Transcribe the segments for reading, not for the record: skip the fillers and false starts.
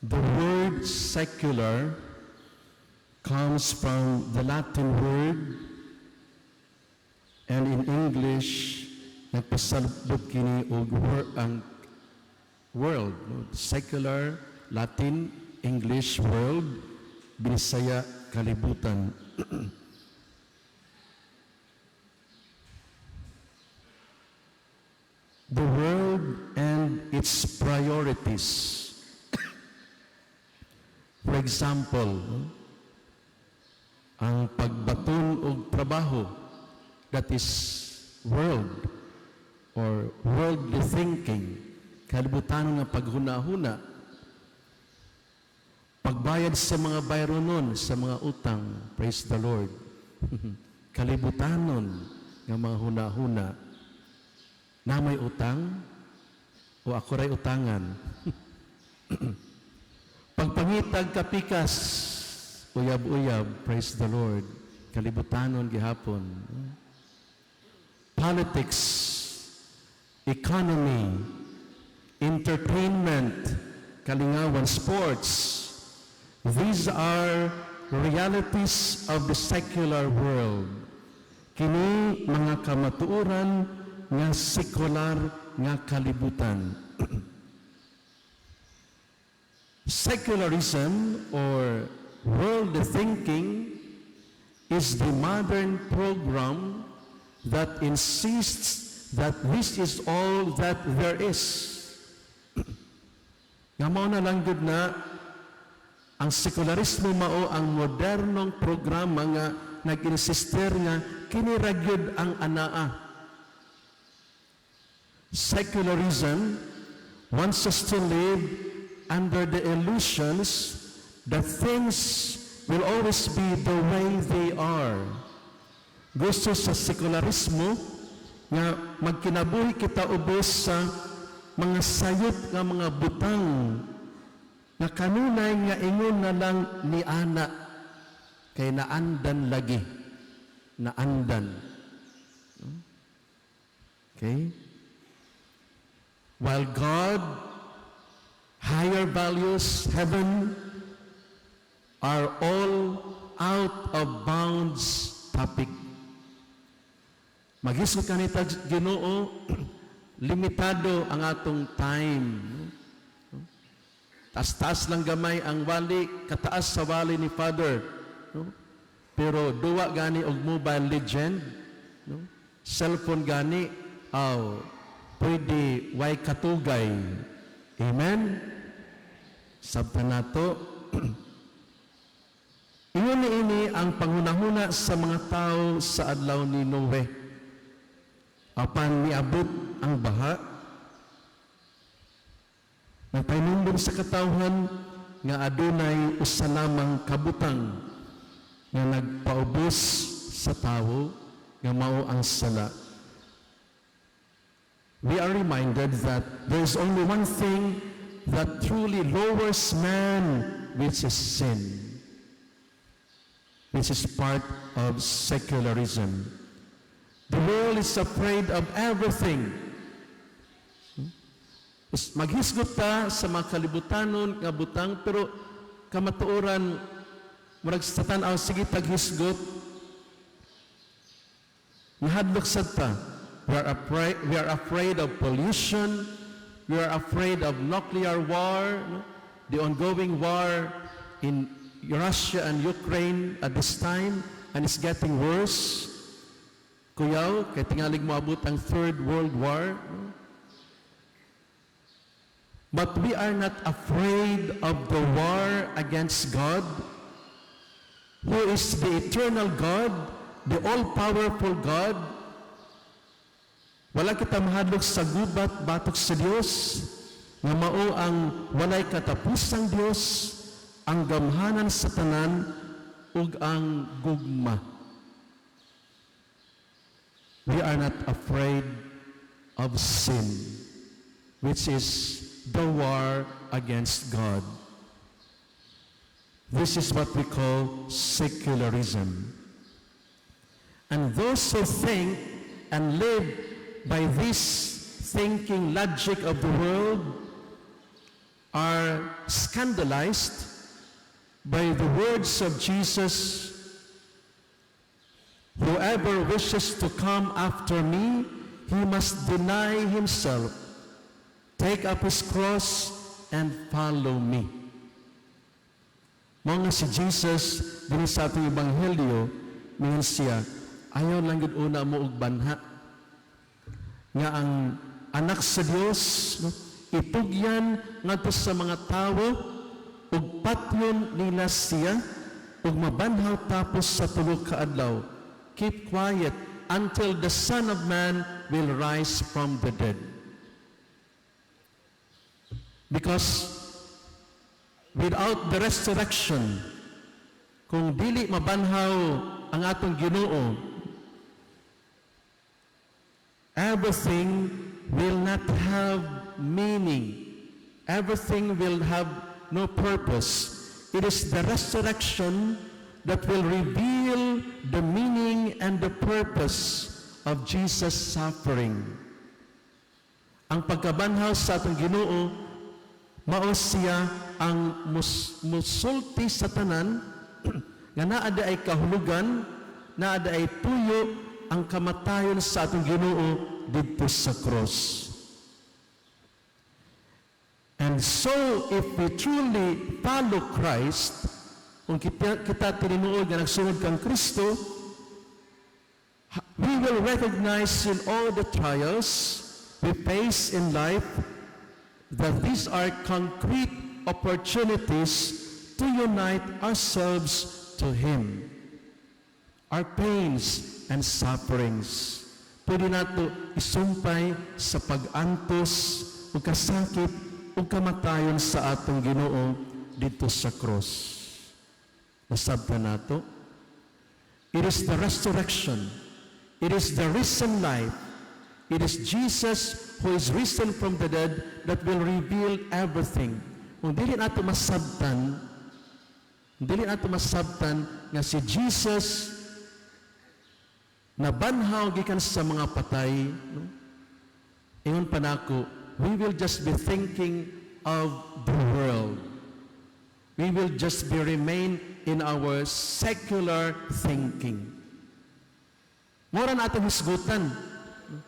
The word "secular" comes from the Latin word, and in English nagpasabot kini og ang world, no? Secular, Latin, English, world, Binisaya, kalibutan. The world and its priorities. For example, no, ang pagbaton og trabaho, that is world or worldly thinking, kalibutan nga paghuna-huna. Pagbayad sa mga bayronon, sa mga utang, praise the Lord. Kalibutanon nga mga huna-huna. Na may utang o ako ray utangan. Pagpangitag kapikas, uyab-uyab, praise the Lord. Kalibutanon gihapon. Politics, economy, entertainment, kalingawan, sports. These are realities of the secular world. Kini mga kamatuoran nga sekular nga kalibutan. Secularism or world thinking is the modern program that insists that this is all that there is. Nga mao na lang gud na ang sekularismo mao ang modernong programa nga nag-insister nga kini ra gyud ang anaa. Secularism wants us to live under the illusions that things will always be the way they are. Gusto sa sekularismo nga magkinabuhi kita ubos sa mga sayop nga mga butang nga kanunay nga ingon na lang ni ana kay naandan lagi, naandan. Okay, while God, higher values, heaven, are all out of bounds topic. Maghisgot kanita Ginoo, limitado ang atong time. Taas-taas lang gamay ang wali, kataas sa wali ni Father. No? Pero duwa gani og Mobile Legend, no? Cellphone gani, aw, pwede way katugay. Amen? Sabta nato. Ingon ni ini ang panghunahuna sa mga tao sa adlaw ni Noe. Apan niabot ang baha, nagpahinumdom sa katawhan nga adunay usa lamang kabutang nga nagpaubos sa tawo, nga mao ang sala. We are reminded that there is only one thing that truly lowers man, which is sin, which is part of secularism. The world is afraid of everything. Maghisgot ta sa mga kalibutanon nga butang, pero kamatuoran, murag sa tan-aw sige taghisgot, nahadlok sad ta. We are afraid of pollution, we are afraid of nuclear war, no? The ongoing war in Russia and Ukraine at this time, and it's getting worse. Kuyaw, kay tingalig moabot ang Third World War. No? But we are not afraid of the war against God, who is the eternal God, the all-powerful God. Wala kita mahadlok sa gubat batok sa Dios, nga mao ang walay katapusang Dios, ang gamhanan sa tanan, ug ang gugma. We are not afraid of sin, which is the war against God. This is what we call secularism. And those who think and live by this thinking logic of the world are scandalized by the words of Jesus, "Whoever wishes to come after me, he must deny himself, take up his cross, and follow me." Mao nga si Jesus, dinhi sa atong Ebanghelyo, mingon siya, "Ayaw lang gud una mo og banha nga ang Anak sa Dios, no, itugyan ngadto sa mga tawo ug patyon nila siya ug mabanhaw tapos sa 3 ka adlaw. Keep quiet until the Son of Man will rise from the dead." Because without the resurrection, kung dili mabanhaw ang atong Ginoo, everything will not have meaning. Everything will have no purpose. It is the resurrection that will reveal the meaning and the purpose of Jesus' suffering. Ang pagkabanhaw sa atong Ginoo, mao siya ang musulti sa tanan nga naa diay kahulugan, naa diay tuyo ang kamatayon sa atong Ginoo didto sa cross. And so, if we truly follow Christ, kung kita tinuod nga nagsunod kang Kristo, we will recognize in all the trials we face in life that these are concrete opportunities to unite ourselves to Him. Our pains and sufferings, pwede nato isumpay sa pag-antos o kasakit o kamatayon sa atong Ginoo didto sa cross. Nasabtan nato? It is the resurrection. It is the risen life. It is Jesus who is risen from the dead that will reveal everything. Kung dili nato masabtan nga si Jesus nabanhaw gikan sa mga patay, no? Ingon pa nako, we will just be thinking of the world. We will just be remain in our secular thinking. Mura na atong hisgutan.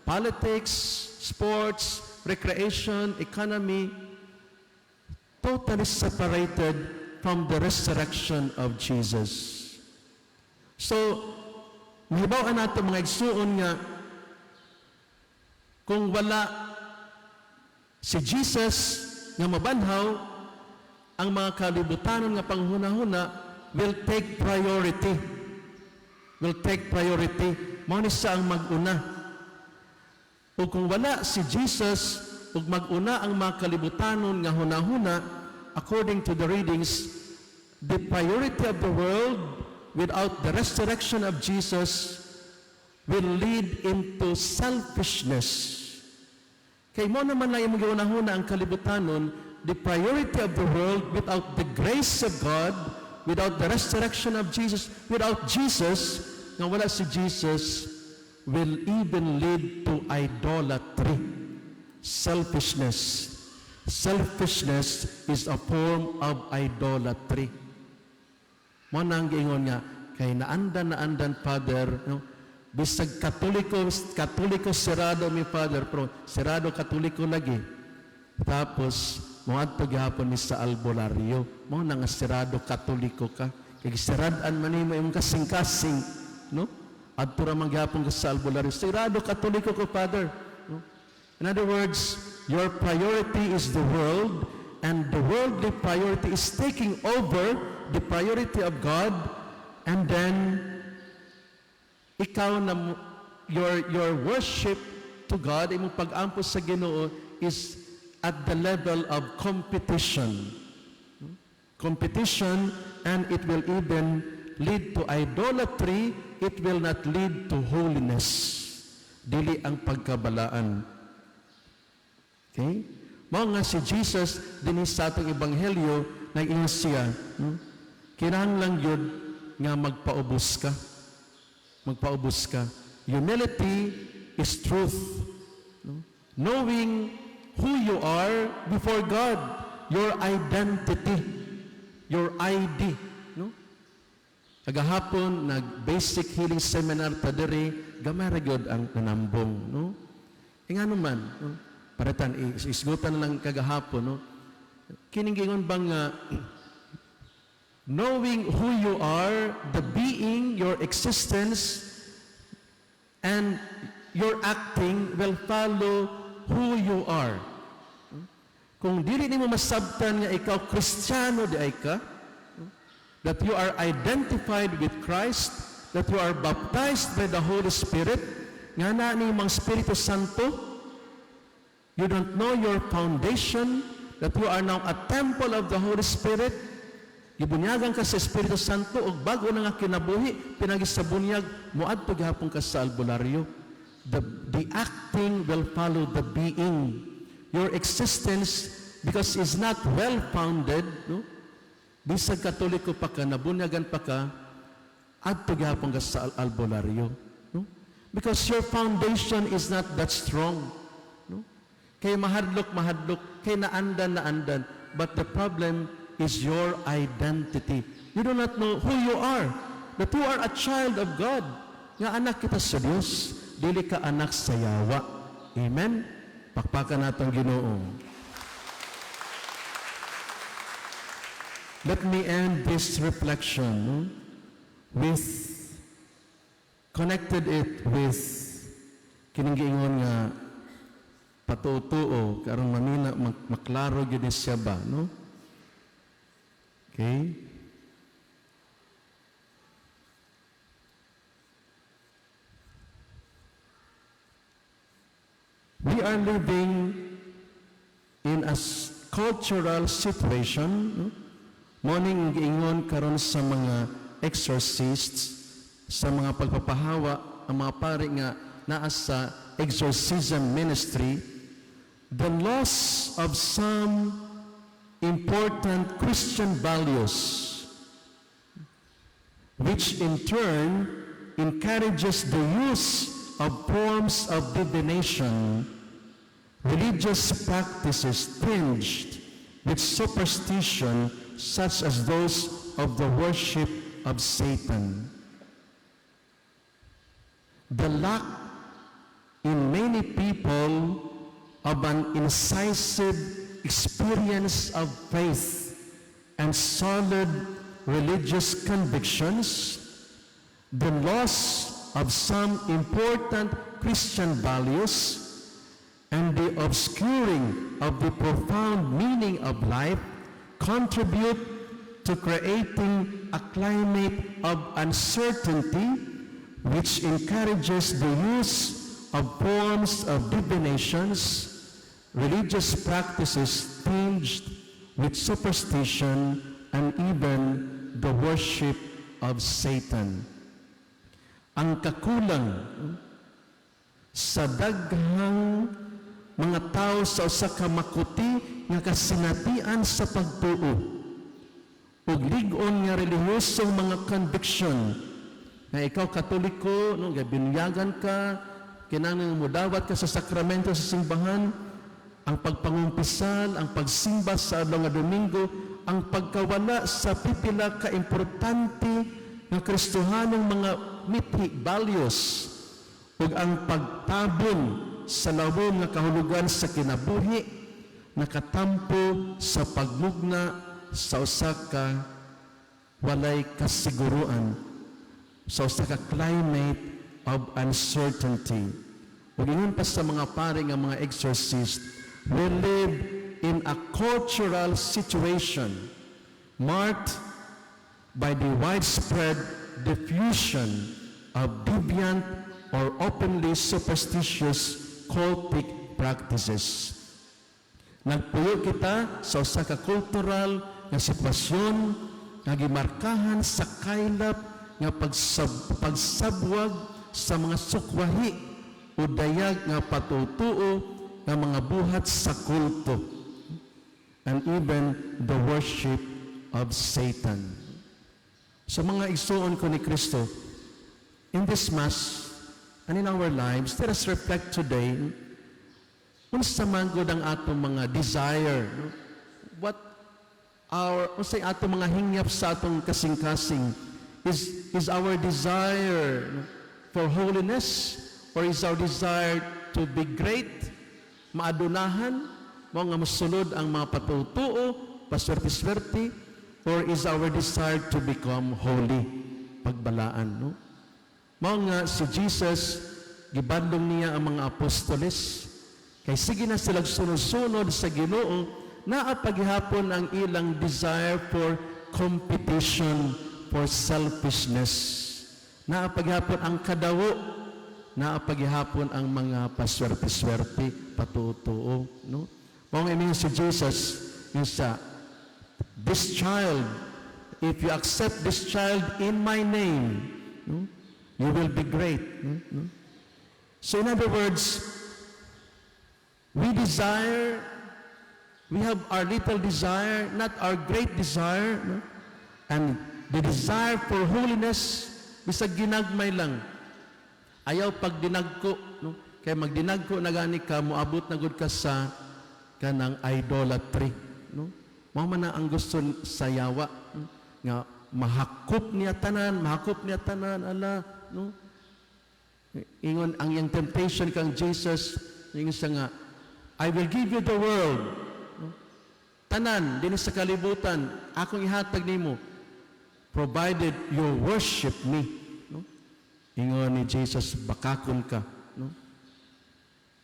Politics, sports, recreation, economy, totally separated from the resurrection of Jesus. So, mahibaw-an nato, mga igsuon, nga kung wala si Jesus nga mabanhaw, ang mga kalibutanon nga panghuna-huna will take priority. Will take priority. Mao ni siya ang mag-una. O kung wala si Jesus ug mag-una ang mga kalibutanon nga hunahuna, according to the readings, the priority of the world without the resurrection of Jesus will lead into selfishness. Kay mao naman lang imong gihuna-huna ang kalibutanon, the priority of the world without the grace of God, without the resurrection of Jesus, without Jesus, nga wala si Jesus, will even lead to idolatry, selfishness. Selfishness is a form of idolatry. Mao nang giingon nga kay naandan naandan, Father, no? Bisag Katoliko, Katoliko sirado mi, Father, pero sirado Katoliko lagi. Tapos moadto gihapon mi sa albularyo. Mao na nga sirado Katoliko ka. Kay sirad-an man nimo imong kasing-kasing, no? Adto ra man gihapon ka sa albularyo. "Sirado Katoliko ko, Father." No? In other words, your priority is the world and the worldly priority is taking over the priority of God, and then ikaw na your worship to God, imong pag-ampo sa Ginoo is at the level of competition. Competition, and it will even lead to idolatry, it will not lead to holiness. Dili ang pagkabalaan. Okay? Mao nga si Jesus dinhi sa atong ebanghelyo nag-ingon siya, no? Kinahanglan gyud nga magpaubos ka. Magpaubos ka. Humility is truth. No? Knowing who you are before God. your identity, your ID, no? Kagahapon nag basic healing seminar ta diri, gamay ra gyud ang nanambong, no? E ngano man, no? Paretan isgutan na lang kagahapon, no? Kining giingon bang nga knowing who you are, the being, your existence, and your acting will follow who you are. Kung dili nimo masabtan nga ikaw Kristiyano diay ka, that you are identified with Christ, that you are baptized by the Holy Spirit, nga naa nimo ang Espiritu Santo, you don't know your foundation, that you are now a temple of the Holy Spirit, gibunyagan ka sa Espiritu Santo ug bago na nga kinabuhi, pinagi sa bunyag, moadto gihapon ka sa albularyo. The acting will follow the being. Your existence, because it's not well-founded, no? Bisag Katoliko pa ka, nabunyagan pa ka, adto gihapon ka sa albularyo. No? Because your foundation is not that strong. No? Kay mahadlok, mahadlok, kay naandan, naandan. But the problem is your identity. You do not know who you are. That you are a child of God. Nga anak kita sa Dios, dili ka anak sa yawa. Amen? Pakpakan nato ang Ginoo. Let me end this reflection, no, with connected it with kining giingon nga patutuo karon mamina maklaro gyud ni siya ba, no? Okay? We are living in a cultural situation, no? Mao ning giingon karon sa mga exorcists, sa mga pagpapahawa, ang mga pari nga naa sa exorcism ministry, the loss of some important Christian values, which in turn encourages the use of forms of divination, religious practices tinged with superstition such as those of the worship of Satan. The lack in many people of an incisive experience of faith and solid religious convictions, the loss of some important Christian values, and the obscuring of the profound meaning of life contribute to creating a climate of uncertainty which encourages the use of forms of divinations, religious practices tinged with superstition, and even the worship of Satan. Ang kakulang sa daghang mga tao sa usa ka makuti nga kasinatian sa pagtuo ug lig-on nga relihiyosong mga conviction nga ikaw Katoliko, no, gabinyagan ka, kinahanglan modawat ka sa sakramento sa simbahan, ang pagpangumpisal, ang pagsimba sa adlaw nga Domingo, ang pagkawala sa pipila ka importante nga Kristohanong mga mithi, values, ug ang pagtabon sa lawom nga kahulugan sa kinabuhi nakatampo sa pagmugna sa usa ka walay kasiguruan, sa usa ka climate of uncertainty. Ug ingon pa sa mga pare nga mga exorcist, we live in a cultural situation marked by the widespread diffusion of deviant or openly superstitious cultic practices. Nagpuyo kita sa usa ka cultural nga sitwasyon nga gimarkahan sa kaylap nga pagsabwag sa mga sukwahi o dayag nga patutuo nga mga buhat sa kulto and even the worship of Satan. Sa mga igsuon ko ni Kristo, in this Mass and in our lives, let us reflect today, unsa man gud ang atong mga desire, no? What our unsay atong mga hingyap sa atong kasing-kasing? Is our desire for holiness or is our desire to be great, maadunahan, mao nga mosulod ang mga patutuo, paswerte-swerte, or is our desire to become holy, pagbalaan, no? Mao nga si Jesus, gibandong niya ang mga apostoles kay sige na sila sunod-sunod sa Ginoo, naa pa gihapon ang ilang desire for competition, for selfishness. Naa pa gihapon ang kadawo, naa pa gihapon ang mga paswerte-swerte, patutuo, no? Mao nga si Jesus yung sa "This child, if you accept this child in my name, no, you will be great," no? No? So in other words, we desire, we have our little desire, not our great desire, no? And the desire for holiness, bisag ginagmay lang. Ayaw pagdinagko, no? Kay magdinagko na gani ka, moabot na gud ka sa kanang idolatry, no? Mao man na ang gusto sa yawa, no? Nga mahakop niya tanan, mahakop niya tanan, ala, no? Ingon ang iyang temptation kang Jesus, ingon siya nga, "I will give you the world." No? "Tanan dinhi sa kalibutan, akong ihatag nimo, provided you worship me." No? Ingon ni Jesus, "Bakakon ka." No?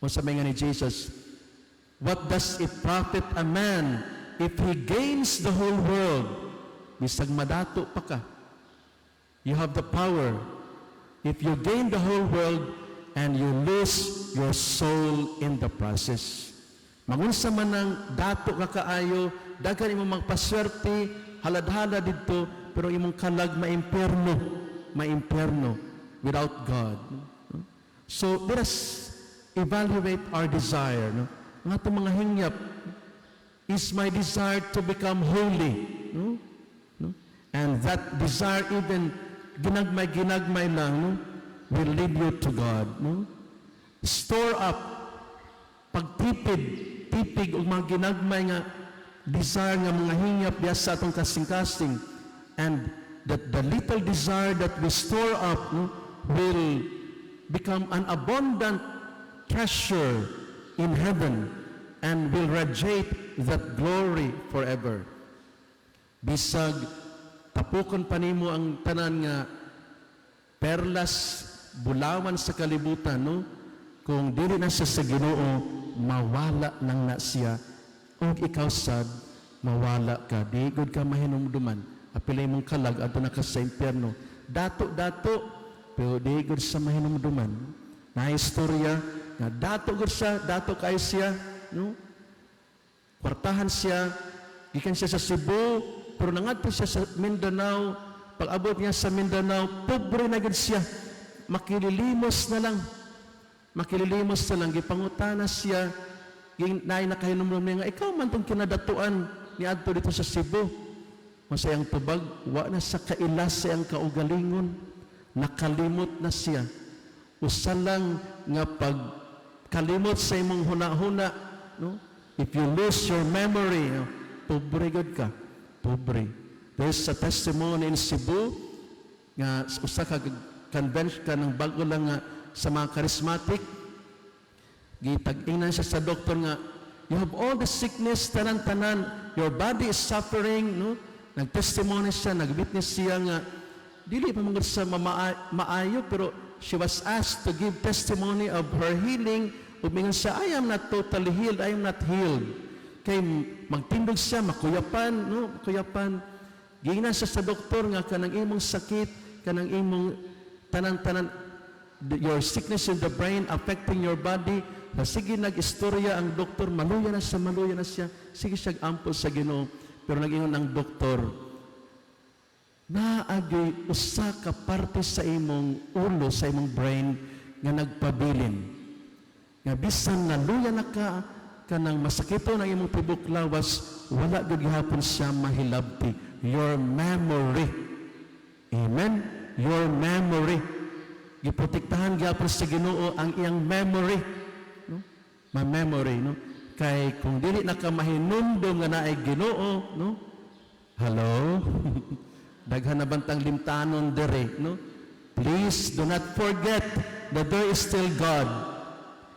Unsa may nga ni Jesus, "What does it profit a man if he gains the whole world?" Bisag madato pa ka. You have the power. If you gain the whole world and you lose your soul in the process. Mangunsa man ang dato ka kaayo, daghan imong magpaswerte, halad-halad didto, pero imong kalag maimpierno, maimpierno without God. So let us evaluate our desire. No? Ang atong mga hingyap, is my desire to become holy? No? No? And that desire, even ginagmay-ginagmay lang, no, will lead you to God. No? Store up, pagtipid, tipig og mga ginagmay nga desire nga mga hingyap diya sa atong kasing-kasing, and that the little desire that we store up, no, will become an abundant treasure in heaven and will radiate that glory forever. Bisag tapukon pa nimo ang tanan nga perlas, bulawan sa kalibutan, no? Kung dili na siya sa Ginoo, mawala lang na siya. Ug ikaw sad, mawala ka. Di gud ka mahinumduman. Apil imong kalag, adto na ka sa impyerno. Dato-dato, pero di gud sa mahinumduman. Na istorya nga dato gud siya, dato kaayo siya, no? Kwartahan siya, gikan siya sa Cebu, pero nangadto siya sa Mindanao. Pag abot niya sa Mindanao, pobre na gid siya. Makililimos na lang. Makililimos na lang. Gipangutana siya, naay nakahinumdum niya nga, "Ikaw man tong kinadatuan ni adto didto sa Cebu." Masayang tubag, wa na sa kaila sa iyang kaugalingon. Nakalimot na siya. Usa lang nga pag kalimot sa imong huna-huna, no? If you lose your memory, no? Pobre gud ka. Pobre. There's a testimony in Cebu nga usa ka convention kanang bago lang nga sa mga charismatic, gitag-ingnan siya sa doktor nga, "You have all the sickness, tanan-tanan, your body is suffering," no? Nagtestimony siya, nagwitness siya nga dili pa man gud sa maayo, pero she was asked to give testimony of her healing ug mingon siya, "I am not totally healed, I am not healed," kay magtindog siya, makuyapan, no? Makuyapan. Giingnan siya sa doktor nga, "Kanang imong sakit, kanang imong tanan-tanan, your sickness in the brain affecting your body." Na sige nag-istorya ang doktor, maluya na siya, maluya na siya. Sige siya ampo sa Ginoo. Pero nag-ingon ang doktor, "Naa gyuy usa ka parte sa imong ulo, sa imong brain nga nagpabilin. Nga bisan naluya na ka, kanang masakito ng imong tibok lawas, wala gyud gihapon siya mahilabti. Your memory." Amen? Your memory. Giprotektahan gihapon sa Ginoo ang iyang memory. No? Ma memory, no? Kay kung dili na ka mahinumdom nga naay Ginoo, no? Hello? Daghan na bantang limtanon dere, no? Please do not forget that there is still God.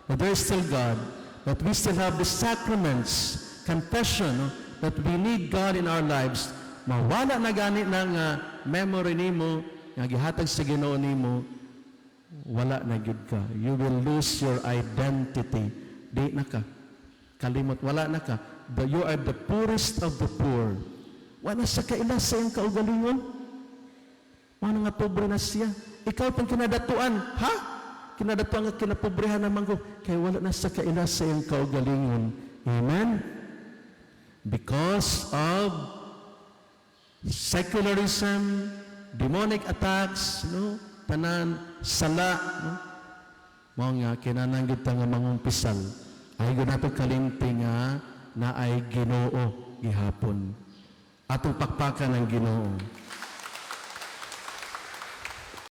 That there is still God. That we still have the sacraments, confession, no? That we need God in our lives. Mawala na gani na nga memory nimo nga gihatag sa Ginoo nimo, wala na gyud ka. You will lose your identity. Di na ka. Kalimot, wala na ka. You are the poorest of the poor. Wala sa kaila sa iyang kaugalingon. Mao nga pobre na siya. Ikaw pang kinadatuan. Ha? Kinadatuan nga kinapobrehan naman ko. Kay wala na sa kaila sa iyang kaugalingon. Amen? Because of secularism, demonic attacks, no? Tanan, sala, no? Mao nga kinahanglan gyud ta nga mangumpisal. Ayaw gyud nato kalimti nga naay Ginoo gihapon. Atong pakpakan ang Ginoo.